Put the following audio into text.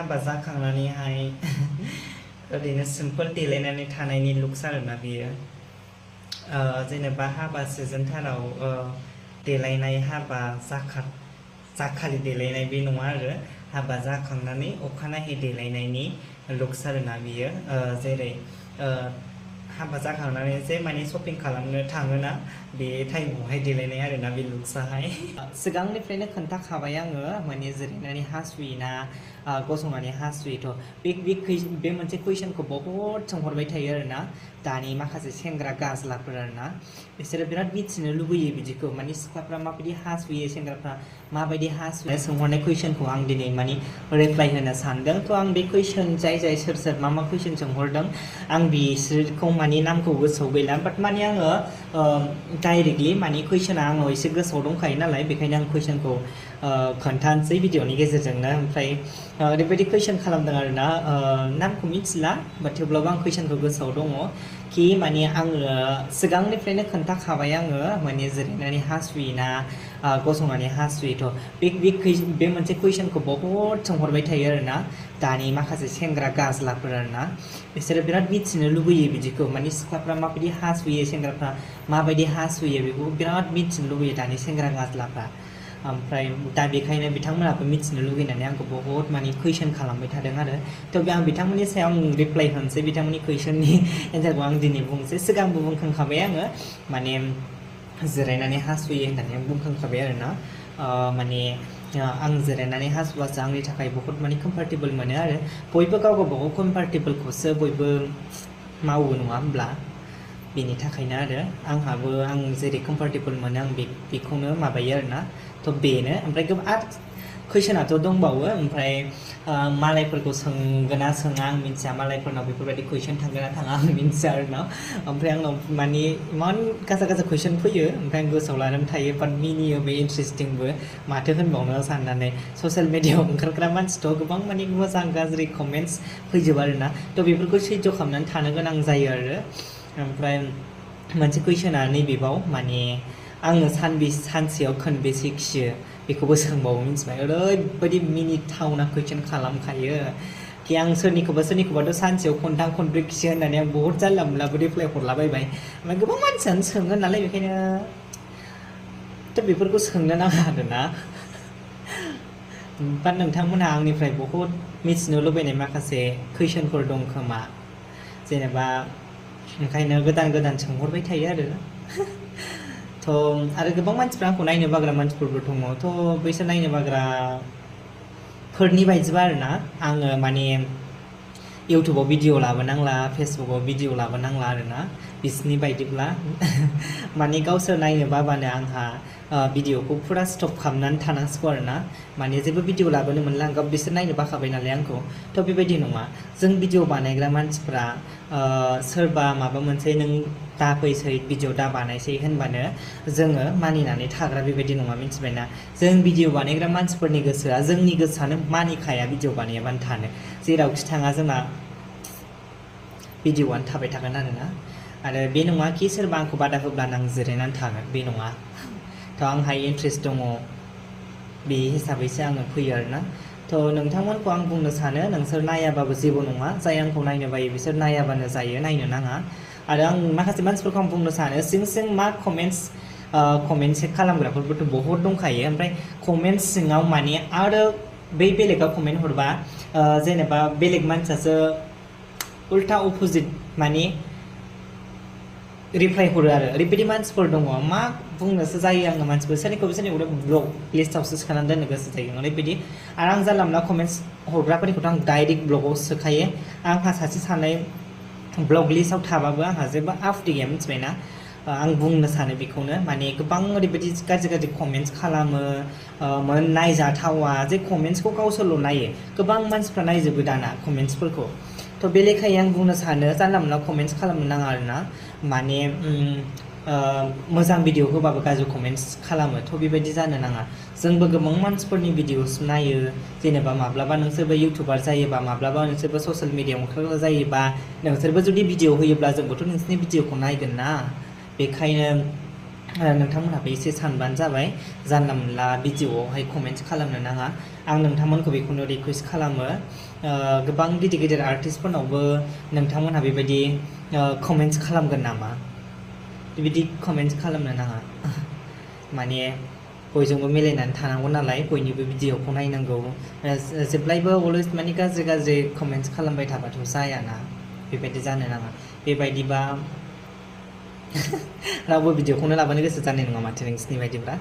हाबा जाखांनानैहाय ओरैनो सिम्पोल देलायनानै थानायनि लुक्स आरोना बेयो जेनेबा हाबा सिजोनथाराव देलायनाय हाबा जाखालि देलायनाय बे नङा आरो हाबा जाखांनानै अखानायै देलायनायनि लुक्स आरोना बियो जेरै हाबा जाखांनानै जे माने शपिं खालामनो थाङोना बे टाइमावहाय देलायनाय आरोना बे लुक्सआहाय सिगांनिफ्रायनो खोन्थाखाबाय आङो माने जिरायनानै हासुयोना गसंनानै हासुयोथ' बे मोनसे कुइसनखौ बहुद सोंहरबाय थायो आरोना दानि माखासे सेंग्रा गाज्लाफोर आरोना बिसोरो बिराद मिथिनो लुबैयो बिदिखौ माने सिख्लाफ्रा माबायदि हासुयो सेंग्राफ्रा माबायदि हासुयो सोंहरनाय कुइसनखौ आं दिनै माने रिप्लाइ होनो सानदों थ' आं बे कुइसन जाय सोर मा कुइसन सोंहरदों आं बिसोरखौ माने नामखौ गोसोआव गैला बाट माने आङो डाइरेक्टलि माने कुइसना आंनाव एसे गोसोआव दंखायो नालाय बेखायनो आं कुइसनखौ खोन्थानोसै भिडिअनि गेजेरजोंनो ओमफ्राय ओरैबायदि कुइसन खालामदों आरोना नामखौ मिथिला बाट थेवब्लाबो आं कुइसनखौ गोसोआव दङ कि माने आङो सिगांनिफ्रायनो खोन्थाखाबाय आङो माने जिरायनानै हासुयोना गसंनानै हासुयोथ' बे मोनसे कुइसनखौ बहुद सोंहरबाय थायो आरोना दानि माखासे सेंग्रा गाज्लाफोर आरोना बिसोरो बिराद मिथिनो लुबैयो बिदिखौ माने सिख्लाफ्रा माबायदि हासुयो सेंग्राफ्रा माबायदि हासुयो बेखौ बिराद मिथिनो लुबैयो दानि सेंग्रा गाज्लाफ्रा ओमफ्राय दा बेखायनो बिथांमोनाबो मिथिनो लुगैनानै आंखौ बहुद माने कुइसन खालामबाय थादों आरो थ' आं बिथांमोननि सायाव आं रिप्लाइ होनोसै बिथांमोननि कुइसननि एन्सारखौ आं दिनै बुंसै सिगांबो बुंखांखाबाय आङो माने जिरायनानै हासुयो होननानै आं बुंखांखाबाय आरोना माने आं जिरायनानै हासुबासो आंनि थाखाय बहुत माने कम्फर्टेबल मोनो आरो बयबो गाव गावबागाव कम्फर्टेबलखौसो बयबो मावो नङा होमब्ला बेनि थाखायनो आरो आंहाबो आं जेरै कम्फर्टेबल मोनो आं बेखौनो माबायो आरोना थ' बेनो ओमफ्राय गोबां कुइसनाथ' दंबावो ओमफ्राय मालायफोरखौ सोंगोना सोङा आं मिन्थिया मालायफोरनाव बेफोरबायदि कुइसन थांगोन ना थाङा आं मिन्थिया आरोना ओमफ्राय आंनाव माने इमान गाजा कुइसन फैयो ओमफ्राय आं गोसोआव लानानै थायो बाट मिनियोबो इन्ट्रेस्टिंबो माथो होनबावनो साननानै ससियेल मिडियाआव ओंखारग्रा मानसिथ' गोबां माने मोजां गाज्रि कमेन्ट्स फैजोबो आरोना थ' बेफोरखौ सैज्य खालामनानै थानो गोनां जायो आरो ओमफ्राय मोनसे कुइसना नैबेबाव माने आङो सानसेयाव खनबेसे खियो बेखौबो सोंबावो मिथिबाय ओरैबायदि मिनिथावना कुइसन खालामखायो कि आं सोरनिखौबाथ' सानसेयाव खनथाम खनब्रै खियो होननानै आं बहुत जानला मोनलाबो रिप्लाइ हरलाबायबाय ओमफ्राय गोबां मानसियानो सोङो नालाय बेखायनो थ' बेफोरखौ सोंनो नाङा आरोना बाट नोंथांमोनहा आंनिफ्राय बहुत मिथिनो लुबैनाय माखासे कुइसनफोर दं खोमा जेनेबा ओंखायनो गोदान सोंहरबाय थायो आरो थ' आरो गोबां मानसिफ्रा आंखौ नायनो बाग्रा मानसिफोरबो दङ थ' बैसोर नायनो बाग्राफोरनि बायदिबा आरोना आङो माने इउटुबाव भिडिअ लाबोनांला फेसबुकाव भिडिअ लाबोनांला आरोना बिसोरनि बायदिब्ला माने गावसोर नायनो बाबानो आंहा भिडिअखौ फुरा स्टप खालामनानै थानांसिगौ आरोना माने जेबो भिडिअ लाबोनो मोनला आं बिसोर नायनो बाखाबाय नालाय आंखौ थ' बेबायदि नङा जों भिडिअ बानायग्रा मानसिफ्रा सोरबा माबा मोनसे नों दा फैसै भिडिअ दा बानायसै होनबानो जोङो मानिनानै थाग्रा बेबायदि नङा मिथिबायना जों भिडिअ बानायग्रा मानसिफोरनि गोसोआ जोंनि गोसोआनो मानिखाया भिडिअ बानायाबानो थानो जेरावखि थाङा जोंना भिडिअआनो थाबाय थागोन आरोना आरो बे नङा कि सोरबा आंखौ बादा होब्लानो आं जिरायनानै थागोन बे नङा थ' आंहा इन्ट्रेस्ट दङ बे हिसाबैसो आङो फैयो आरोना थ' नोंथांमोनखौ आं बुंनो सानो नोंसोर नायाबाबो जेबो नङा जाय आंखौ नायनो बायो बिसोर नायाबानो जायो नायनो नाङा आरो आं माखासे मानसिफोरखौ आं बुंनो सानो सिं मा कमेन्ट चेक खालामग्राफोरबोथ' बहुद दंखायो ओमफ्राय कमेन्ट सिङाव माने आरो बै बेलेगा कमेन्ट हरबा जेनेबा बेलेग मानसियासो उल्था अपोजिट माने रिप्लाइ हरो आरो ओरैबायदि मानसिफोर दङ मा बुंनोसो जायो आङो मानसिफोर सोरनिखौबो ब्लग लिस्टआवसो सोखानानै दोननो गोसो जायो ओरैबायदि आरो आं जानला मोनला कमेन्ट्स हरग्राफोरनिखौथ' आं डाइरेक्ट ब्लगाव सोखायो आंहा सासे सानै ब्लग लिस्टआव थाबाबो आंहा जेबो आफुथि गैया मिथिबायना आं बुंनो सानो बेखौनो माने गोबां ओरैबायदि गाज्रि कमेन्ट्स खालामो नायजाथावा जे कमेन्ट्सखौ गावसोरल' नायो गोबां मानसिफ्रा नायजोबो दाना कमेन्ट्सफोरखौ थ' बे लेखायै आं बुंनो सानो जानला मोनला कमेन्ट्स खालामनो नाङा आरोना माने मोजां भिडिअ होबाबो गाज्रि कमेन्ट्स खालामो थ' बेबायदि जानो नाङा जोंबो गोबां मानसिफोरनि भिडिअस नायो जेनेबा माब्लाबा नोंसोरबो इउटुबार जायोबा माब्लाबा नोंसोरबो ससियेल मिडियाआव ओंखारग्रा जायोबा नोंसोरबो जुदि भिडिअ होयोब्ला जोंबोथ' नोंसोरनि भिडिअखौ नायगोन ना बेखायनो नोंथांमोनहाबो एसे सानबानो जाबाय जानला मोनला भिडिअ'आवहाय कमेन्ट खालामनो नाङा आं नोंथांमोनखौ बेखौनो रिकुवेस्ट खालामो गोबां गिदिर गिदिर आर्टिस्टफोरनावबो नोंथांमोनहा बेबायदि कमेन्ट खालामगोन नामा बिदि कमेन्ट खालामनो नाङा माने बयजोंबो मिलायनानै थानांगौ नालाय बयनिबो भिडिअ'खौ नायनांगौ जेब्लायबो अलवेज माने गाज्रि गाज्रि कमेन्ट खालामबाय थाबाथ' जायाना बेबायदि जानो नाङा बेबायदिबा रावबो भिडिअ'खौनो लाबोनो गोसो जानाय नङा माथो नोंसिनि बायदिब्ला